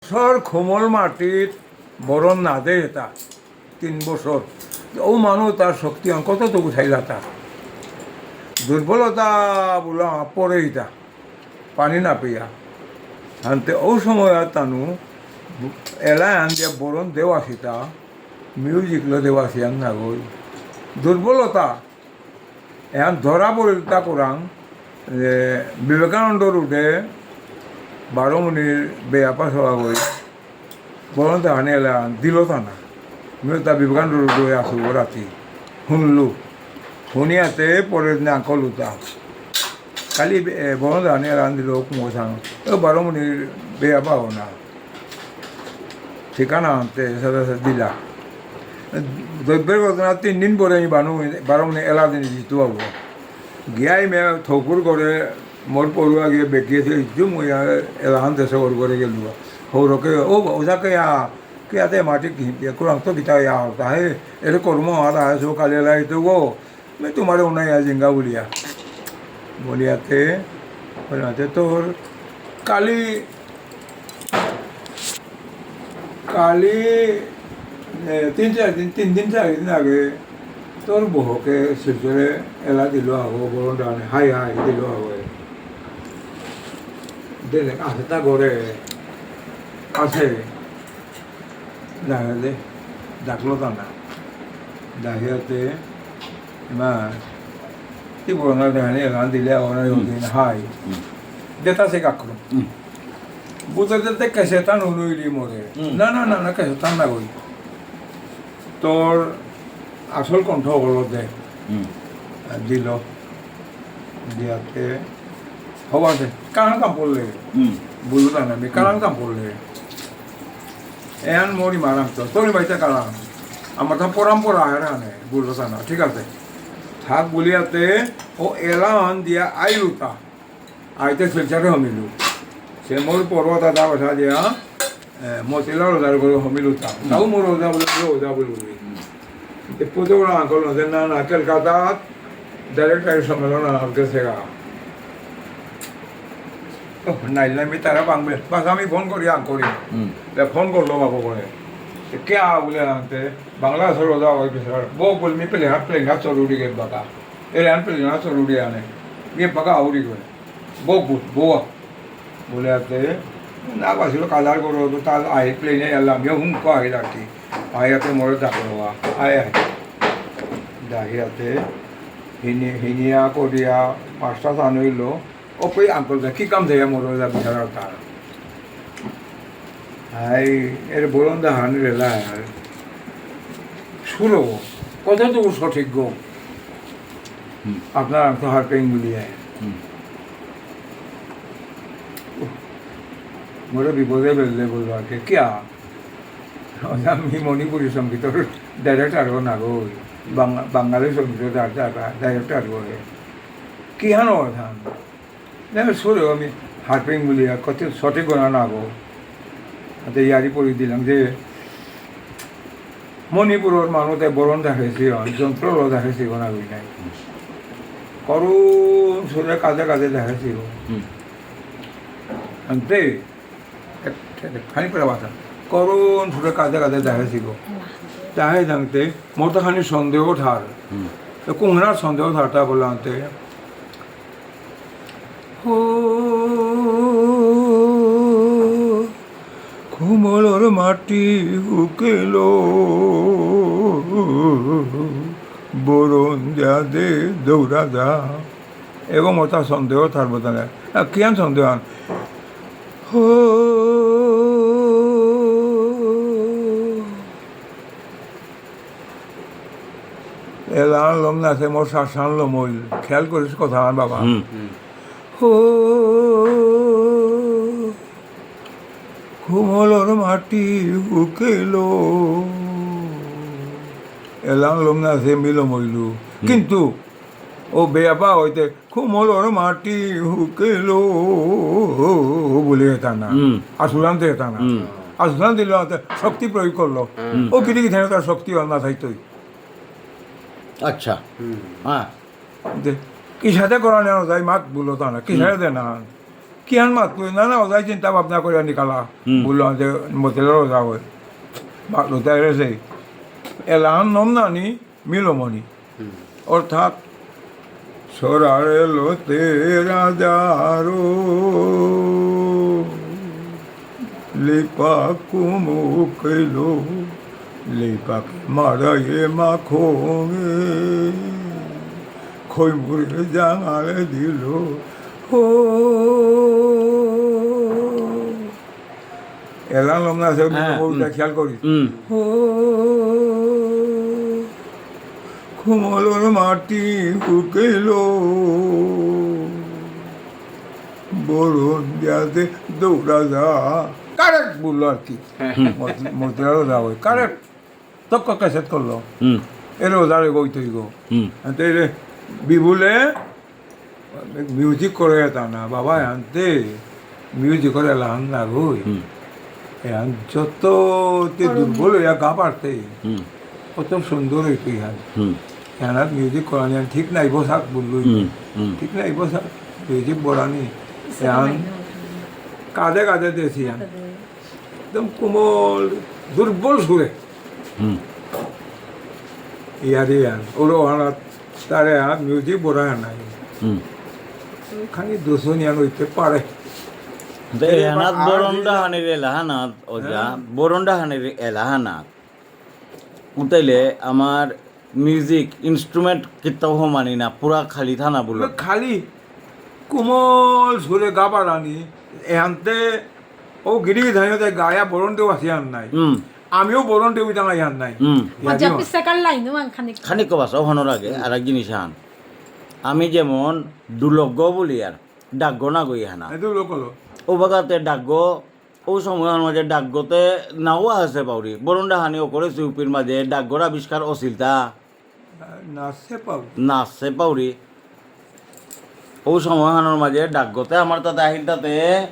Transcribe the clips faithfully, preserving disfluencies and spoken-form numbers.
বছর কোমল মাটিত বরণ না দে এটা, তিন বছর। ও মানু তার শক্তি আন কতটুকু চাইলা তার। দুর্বলতা বুলা পরে এটা, পানি না পেয়া। আনতে ও সময় আর তানু এলা আন দিয়া বরণ দেওয়া সিতা, মিউজিক লো দেওয়া সিয়ান না গই। দুর্বলতা, এখন ধরা পড়িল তা করাং, যে বিবেকানন্দ রোডে বারো মুনির বেয়াপা সভা গই, বরণ তাহানি এলা দিল তা না। মিও তা বিবেকানন্দ রোডে আসু রাতি, শুনলু। শুনিয়াতে পরের দিন আঙ্কল উতা। কালি, এ, বরণ তাহানি এলা দিল কুমো সাং। ও বারো মুনির বেয়াপা হো না। ঠিকানা আনতে সাথে সাথে দিলা। দৈবের ঘটনা তিন দিন পরে আমি বানু, বারো মুনি এলা দিন জিতু বাবু। গিয়াই মে ঠকুর করে মোর পড়ুয়া গিয়ে বেঁকিয়েছে, ইজ্জু মুইয়া এলাহান দেশে ওর করে গেলু। হৌরকে, "ও, ওঝা কে ইয়া, কে আতে মাটি কি, ইয়া কুরাং তো কিতা ইয়া হতা হে, এরে কর্ম আদা হে, সো কালে লাই তো গো, মে তোমারে উনাই আ জিঙ্গা বুলিয়া।" বুলিয়াতে, বুলিয়াতে তোর কালি কালি, এ, তিন চার দিন, তিন দিন চার দিন আগে তোর বহকে শিলচরে এলা দিল আগো, বরণ ডানে, হাই হাই দিল আগো। দিলে, আছে তা ঘরে, আছে। ডাকলে, ডাকলো তা না। ডাকিয়াতে, মা, কি বরণ ডানে এলা দিলে আগো না, হুম। দিন হাই। হুম। দেতা সে কাকরো। হুম। বুঝতে দেখতে কেসেতান হলো ইলি মোরে। হুম। না, না, না, না, কেসেতান না গই। তোর আসল কণ্ঠ হলো দে। হুম। আর দিল। দিয়াতে। হবাতে। কারণ কাম পড়লে। হুম। বুঝলো না, আমি কারণ কাম পড়লে। এহান মরি মারাম তো। তোর বাইতে কারণ। আমার তো পরম্পরা হয় না, বুঝলো না, ঠিক আছে। থাক বুলিয়াতে, ও এলান দিয়া আইলুতা। আইতে শিলচরে হমিলু। সে মোর পর্বত আদা বসা দিয়া, এ, মতিলাল ওঝার ঘরে হমিলু তা। তাও মোর ওঝা বলে, মোর ওঝা বলে বলি। এ পুজো বড় আঙ্কল না, না, না, কলকাতা director সম্মেলন আঙ্কল সেগা। ও, নাইলে আমি তারা বাংবে। বাস আমি ফোন করি আঙ্করি। হুম। তে ফোন করলো বাবু করে। তে কে আ বলে আনতে? বাংলাদেশের ওঝা ওই বিচার। বউ বলমি পেলে হাত পেলে না চলুরি গে বাকা। এরে আন পেলে না চলুরি আনে। গে বাকা আউরি করে। বউ বল, বউ। বুলিয়াতে, না বাসিল কালার করো তো তার আই প্লেনে এলাম, ইয়ে হুম কো আই রাখি। আই আতে মোরে ডাকলো বা, আই আই। ডাহিয়াতে, হিনি-, হিনিয়া করিয়া, মাস্টার আনইলো, ও কই আঙ্কল দা, কি কাম দেয়া মোরে দা বিচারা তার। হাই, এর বলন দা হান রেলা আর। সুরো, কতটুকু সঠিক গো? হুম। আপনার আঙ্কল হারপেইন বুলিয়া। হুম। উহ, মোরে বিপদে বেললে বলবা কে, কিয়া? আমি মণিপুরী সঙ্গীতর director গো না গো, বাং-, বাঙালি সঙ্গীতর director, director গো হে। কিহানো কথা? না, সরে আমি হারপিং বুলিয়া, কত সঠিক গো না না গো। আতে ইয়ারি পরি দিলাম যে মণিপুরর মানুতে বরণ দেখাইছি, যন্ত্র দেখাইছি গো না গো নাই। করুণ সুরে কাজে কাজে দেখাইছি গো। হুম। আনতে, এক, এক, খানি পরে বাসা। করুণ সুরে কাজে কাজে দেখাইছি গো। তাহে জানতে, মোর তো খানি সন্দেহ ঠার। হুম। তো কুংনার সন্দেহ ঠারটা বললাম আনতে। ও কুমলর মাটি হুকেলো, বরণ যা দে দৌড়া যা। এগো মোটা সন্দেহ থার বোধ হয়। আ, কিয়ান সন্দেহ আন? হো। এলান লম না সে মোর শ্বাসান লম হইল। খেয়াল করিস কথা আমার বাবা। হুম। হো। কুমলর মাটি হুকেলো। এলান লম না সে মিলম হইল। হুম। কিন্তু ও বেয়াপা হইতে কুমলর মাটি হুকেলো বুলে এটা না। হুম। আসুরান তো এটা না। হুম। আসুরান দিল হাতে শক্তি প্রয়োগ করলো। হুম। ও কিদি কিথানে তার শক্তি আর না থাইতই। আচ্ছা। হুম। হ্যাঁ। দে, কিসাদে করা নেওয়া যায় মাত বুলো তা না। কিসাদে হুম। দে না। কিহান মাতলো? না, না, ওজাই চিন্তা ভাবনা করে নিকালা। হুম। বুললো যে মতিলাল ওজা হয়। মাতলো তাই রে সেই। এলাহান নম নানি, মিলমণি। হুম। অর্থাৎ, সরারে লতে রাজারো, লিপা কুমুকলো, লিপাকে মারাইয়ে মাখোঙে, খৈমুরে জাঙালে দিল। ও, এলা লমনা আছে, হ্যাঁ, ওটা হুম। খেয়াল করি। হুম। ও, কুমলর মাটি হুকেলো, বরন যাতে দৌড়া যা। Correct বললো আর কি। হুম। মতি-, মতিলাল ওজা হয়। Correct। তক্ক cassette করলো। হুম। এরে ওজারে গই তৈ গো। হুম। আনতে এরে বিপুলে music করে তা না, বাবা আনতে music করে লান না গই। হুম। এহান যত তে দুর্বল হইয়া গা পারতে, হুম। অত সুন্দর হইতো এহান। হুম। এহানাত music করানি এহান ঠিক নাই, বসাক বললুই। হুম, হুম। ঠিক নাই, বসাক, music বরানি। এহান কাঁদে কাঁদে দেসি এহান। একদম কোমল, দুর্বল সুরে। হুম। ইয়ারি এহান, ওরো হানাত তারে আর music বড় নাই। হুম। খানি দোষনিয়ান হইতে পারে। তো এহানাত আর বরন্ডা হানির এলাহানাত, ওজা, হ্যাঁ। বরন্ডা হানির এলাহানাত। উতাইলে আমার music instrument কিত্তাও হমানি না, পুরা খালি থানা বলো। খালি কোমল সুরে গাবারানি, এহানতে ও গিরি ধাইতে গায়া বরন্ডে আসিয়ান নাই। হুম। আমিও বরন্ডে উইতাং আইহান নাই। হুম। ইয়ারি আচ্ছা, হন। পিসেকার লাইনও আন খানিক। খানিক কবাস, ওহানোর আগে আর এক জিনিস আন। আমি যেমন ডুলগ্য বলি আর ডাকগো না গই হানা। এই তো লোক হলো। ও বাগাতে ডাকগো, ও সময় আমার মাঝে ডাকগোতে নাও আছে পাউরি। বরন্ডা হানি ও করে চুপির মাঝে ডাকগোর আবিষ্কার অসিলতা। নাচে পাউরি। নাচে পাউরি। ও সময়হানর মাঝে ডাকগতে আমার তাতে আহিল তাতে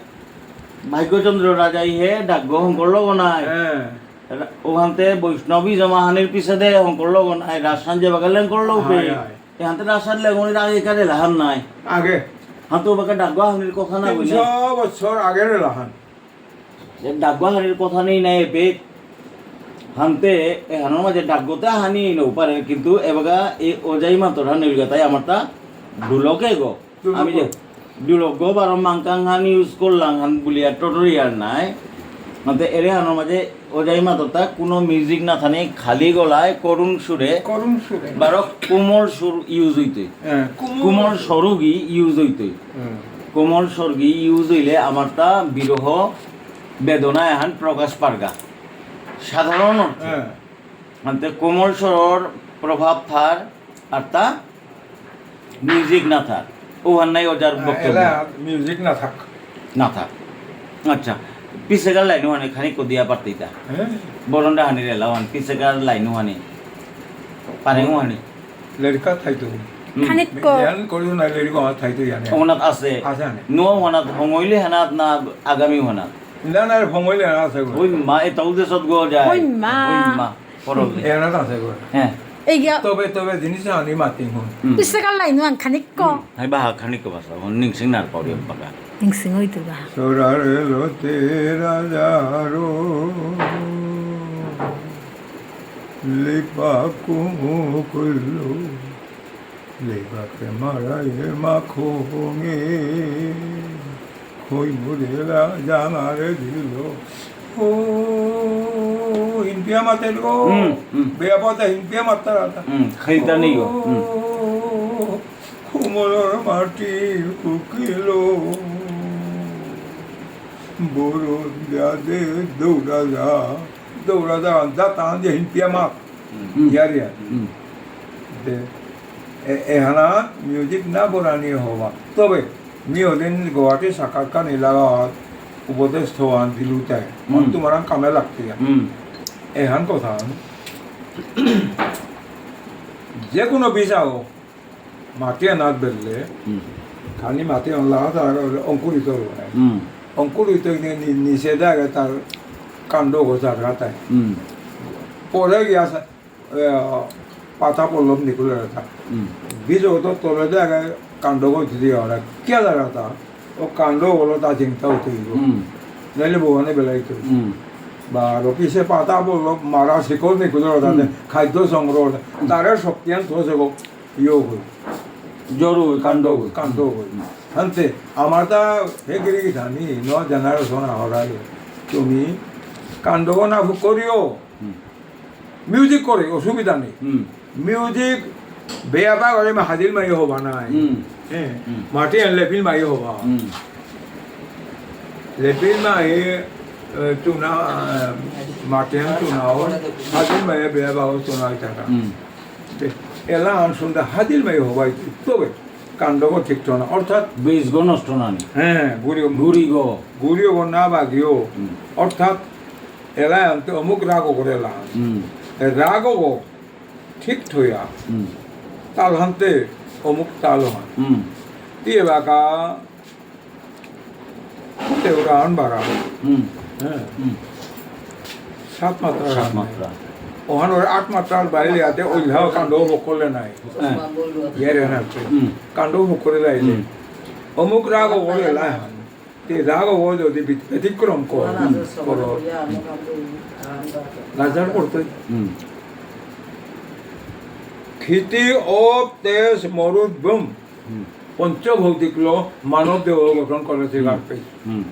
ভাগ্যচন্দ্র রাজাই হে ডাকগ হংকর লগ নাই। হ্যাঁ। রা-, ওখানতে বৈষ্ণবী জমাহানির পিছে দে হংকর লগ নাই। রাজস্থান যে বাগালে হংকর লগ পে। হয়, হয়। এখানতে রাজস্থান লেগনির আগে কারে লাহান নাই। আগে। হাতো বাকা ডাকগ হানির কথা না কইলে। তিনশো বছর আগের লাহান। যে ডাকগ হানির কথা নেই নাই এপে। হানতে এহানর মাঝে ডাকগতে হানি নেই পারে, কিন্তু এবাকা এ ওজাই মাতর হান নেই গা, তাই আমারতা ডুলকে গো। ডুলক। আমি যে ডুলক গো বারো মাংকাং হান use করলাম হান বুলিয়া tutorial নাই। হানতে এরে হানর মাঝে ওজাই মাতরতা কোনো music না থানে খালি গলায় করুণ সুরে করুণ সুরে। বারো কোমল সুর use হইতে। হ্যাঁ, কোমল কোমল সুর। স্বরগি use হইতে। হুম। কোমল স্বরগি use হইলে আমারতা বিরহ বেদনা এহান প্রকাশ পারগা। সাধারণ অর্থে। হ্যাঁ। আনতে কোমল স্বরর প্রভাব থার আর তা music না থার। ওহান নাই ওজার হ্যাঁ, বক্তব্য। এলা music না থাক। না থাক। আচ্ছা। পিছেকার লাইনও হানি খানিক কদিয়া পারতেইতা। হ্যাঁ। বরন্ডা হানি রেলা হান, পিছেকার লাইনও হানি। পারেও হানি। লেরিকা থাইতো। হুম। খানিক ক- ধ্যান করিও না, লেরিকা আমার থাইতো জানে। ওনাত আছে। আছে আনে। নোয়া ওনাত হঙইলে হানাত না আগামী ওনাত? না, না, হঙইলে হানাত আছে গো। ওই মা, এ তাউল দেশত গো যায়। ওই মা। ওই মা, পরল দে। এ হানাত আছে গো। হ্যাঁ। এই গিয়া। তবে, তবে জিনিস আনি মাতি হন। হুম। পিছেকার লাইনও আন খানিক ক। হুম। হাই বাহা খানিক ক বাসা, হন নিংসিং নার পাউরি বাকা। নিংসিং হইতো বাহা। সরারে লতে রাজারো। লিপা কুমু কুল্লু, লিপাকে মারাইয়ে মাখোঙে, খই মুরেলা জাঙারে দিল। ও, হিনপিয়া মাতের গো। হুম, হুম। বেয়া পাতা হিনপিয়া মাতার আতা। হুম, খাইতা নেই গো। হুম। ও, কোমলর মাটি হুকিল। বরন যাদে দৌড়া যা। দৌড়া যা, যা তান যে হিনপিয়া মাত। হুম। ইয়ার ইয়ার। হুম। দে, এ-, এহানা music না বরানি হবা। তবে, মি ওদিন গুয়াহাটি সাক্ষাৎকার নিলাগা উপদেশ থোয়ান দিলুতাই। হুম। তোমার কামে লাগতে গেল। হুম। এহান কথা। যে কোনো বিষয় হোক, মাটি আনাত বেললে, হুম। খানি মাটি আনলা তার অঙ্কুরিত হলো না। হুম। অঙ্কুরিত হইতে নি-, নিচে দাগে তার কাণ্ড গজার গাতায়। হুম। পরে গিয়া সা-, এ, পাতা পল্লব নিকুলে রাখা। হুম। বীজ হতো তলে দাগে কাণ্ড গজ দিয়ে ওরা কে দাগাতা? ও কাণ্ড হলো তা চিন্তা হতে হইব। হুম। নাইলে ভগবানে বেলাইতে হইব। হুম। বা রকিসে পাতা বললো, মারা শিকড় নিকুলো তাতে হুম। খাদ্য সংগ্রহ হলো। হুম। তারা শক্তি আন তো সেবক ইয়ে হই। জড় হই, কাণ্ড হই। কাণ্ড হই। হুম। হানতে, আমার তা হে গিরি কি জানি, ন generation আহরাই। তুমি কাণ্ড না করিও। হুম। Music করে, অসুবিধা নেই। হুম। Music বেয়াপা করে মা হাজির মাই হবা নাই। হুম। হ্যাঁ। হুম। মাটি আনলে ফিল মাই হবা। হুম। লেপিল মাই, এ, চুনা, এ, মাটি আন চুনা হো, হাজির মাই বেয়াপা হো চুনা ইতাকা। হুম। তে, এলা আন সুন্দর হাজির মাই হবা, তবে কাণ্ডগ ঠিক না। অর্থাৎ বীজগ নষ্ট না নি। হ্যাঁ, গুড়িগ। গুড়িগ। গুড়িগ না বাগিও। হুম। অর্থাৎ এলা আনতে অমুক রাগ করে এলা। হুম। এ রাগ ঠিক থইয়া। হুম। তাল হানতে অমুক তাল হান। হুম। তি এলাকা তে ওরা আন বাড়া। হুম। হ্যাঁ। হুম। সাত মাত্রা সাত আন। মাত্রা। ওহান ওরা আট মাত্রার বাইরে আতে ওই ধাও কাণ্ড বকলে নাই। হ্যাঁ। ইয়ারে না। হুম। কাণ্ড বকলে নাই। হুম। অমুক রাগ করে এলা হান। তে রাগ ও যদি ব্যতি-, ব্যতিক্রম কর, হুম, করো, লাজার করতে। হুম। ক্ষিতি অপ তেজ মরুৎ ব্যোম। হুম। পঞ্চভৌতিকলো মানব দেহ গঠন করেছে হুম। রাগপেই। হুম।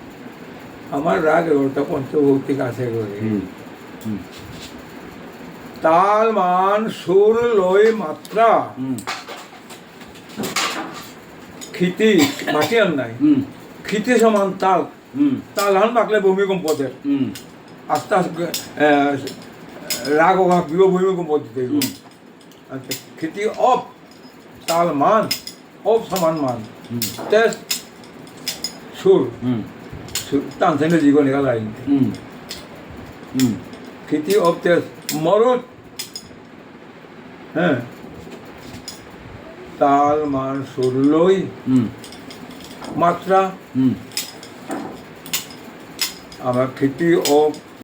আমার রাগ এগারোটা পঞ্চভৌতিক আছে করে। হুম। হুম। তাল মান সুর লয় মাত্রা। হুম। ক্ষিতি, মাটি আর নাই। হুম। ক্ষিতি সমান তাল। হুম। তাল হান মাকলে ভূমিকম্প দের। হুম। আস্তে আস্তে, এ, রাগ অভাব বিভব ভূমিকম্প দিতে হইব। হুম। আচ্ছা, ক্ষিতি অপ, তাল মান, অপ সমান মান। হুম। তেজ, সুর। হুম। সুর, তানসেনের জীবন এগুলো আইন। হুম। হুম। ক্ষিতি অপ তেজ, মরুৎ, হ্যাঁ। তাল, মান, সুর লয়। হুম। মাত্রা। হুম। আমার ক্ষিতি অপ